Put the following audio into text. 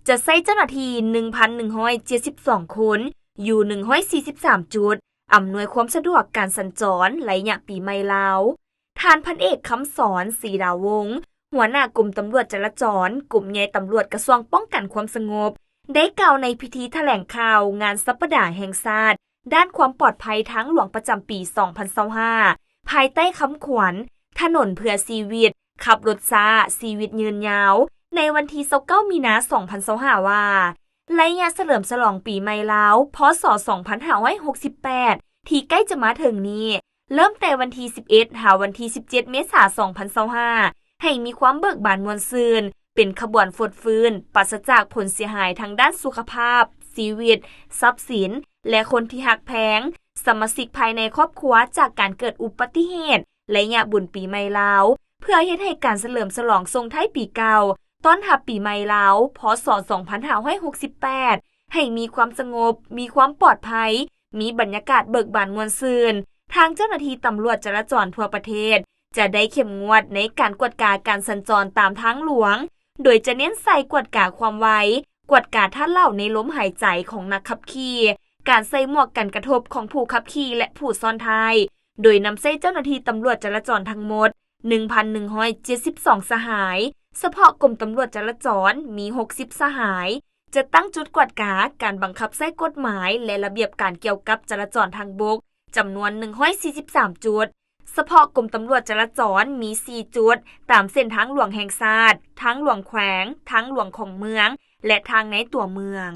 ຈະໃຊ້ເຈົ້າໜ້າທີ່ ໜຶ່ງພັນໜຶ່ງຮ້ອຍເຈັດສິບສອງຄົນ ຢູ່ໜຶ່ງຮ້ອຍສີ່ສິບສາມຈຸດ ອຳນວຍຄວາມສະດວກການສັນຈອນໄລຍະປີໃໝ່ລາວ. ທ່ານພັນເອກ ຄຳສອນ ສີດາວົງ ຫົວໜ້າກົມຕຳຫຼວດຈະລາຈອນ ກົມໃຫຍ່ຕຳຫຼວດກະຊວງປ້ອງກັນຄວາມສະຫງົບ ໄດ້ກ່າວໃນພິທີຖະແຫຼງຂ່າວງານສັບປະດາແຫ່ງຊາດດ້ານຄວາມປອດໄພທາງຫຼວງປະຈຳປີສອງພັນຊາວຫ້າ ພາຍໃຕ້ຄຳຂວັນ ຖະໜົນເພື່ອຊີວິດ, ຂັບລົດຊ້າ, ຊີວິດຍືນຍາວ ໃນວັນທີຊາວເກົ້າ ມີນາ ສອງພັນຊາວຫ້າ ວ່າ ໄລຍະສະເຫຼີມສະຫຼອງປີໃໝ່ລາວ ພ.ສ. ສອງພັນຫ້າຮ້ອຍຫົກສິບແປດ ທີ່ໃກ້ຈະມາເຖິງນີ້ ເລີ່ມແຕ່ວັນທີສິບເອັດ ຫາວັນທີສິບເຈັດ ເມສາ ສອງພັນຊາວຫ້າ ໃຫ້ມີຄວາມເບີກບານມ່ວນຊື່ນ, ເປັນຂະບວນຟົດຟື້ນ, ປາສະຈາກຜົນເສຍຫາຍທາງດ້ານສຸຂະພາບ, ຊີວິດ, ຊັບສິນ ແລະ ຄົນທີ່ຮັກແພງ, ສະມາຊິກພາຍໃນຄອບຄົວຈາກການເກີດອຸບັດຕິເຫດ ໄລຍະບຸນປີໃໝ່ລາວ ເພື່ອເຮັດໃຫ້ການສະເຫຼີມສະຫຼອງສົ່ງທ້າຍປີເກົ່າ ຕ້ອນຮັບປີໃໝ່ລາວ ພ.ສ. ສອງພັນຫ້າຮ້ອຍຫົກສິບແປດ ໃຫ້ມີຄວາມສະຫງົບ, ມີຄວາມປອດໄພ, ມີບັນຍາກາດເບີກບານມ່ວນຊື່ນ. ທາງເຈົ້າໜ້າທີ່ຕຳຫຼວດຈະລາຈອນທົ່ວປະເທດ ຈະໄດ້ເຂັ້ມງວດໃນການກວດກາການສັນຈອນຕາມທາງຫຼວງ, ໂດຍຈະເນັ້ນໃສ່ກວດກາຄວາມໄວ, ກວດກາທາດເຫຼົ້າໃນລົມຫາຍໃຈຂອງນັກຂັບຂີ່, ການໃສ່ໝວກກັນກະທົບຂອງຜູ້ຂັບຂີ່ ແລະ ຜູ້ຊ້ອນທ້າຍ, ໂດຍນຳໃຊ້ເຈົ້າໜ້າທີ່ຕຳຫຼວດຈະລາຈອນທັງໝົດ ໜຶ່ງພັນໜຶ່ງຮ້ອຍເຈັດສິບສອງ ສະຫາຍ, ສະເພາະກົມຕຳຫຼວດຈະລາຈອນມີ ຫົກສິບ ສະຫາຍ, ຈະຕັ້ງຈຸດກວດກາການບັງຄັບໃຊ້ກົດໝາຍ ແລະ ລະບຽບການກ່ຽວກັບຈະລາຈອນທາງບົກ ຈຳນວນ ໜຶ່ງຮ້ອຍສີ່ສິບສາມ ຈຸດ, ສະເພາະກົມຕຳຫຼວດຈະລາຈອນມີ ສີ່ ຈຸດ ຕາມເສັ້ນທາງຫຼວງແຫ່ງຊາດ, ທາງຫຼວງແຂວງ, ທາງຫຼວງຂອງເມືອງ ແລະ ທາງໃນຕົວເມືອງ.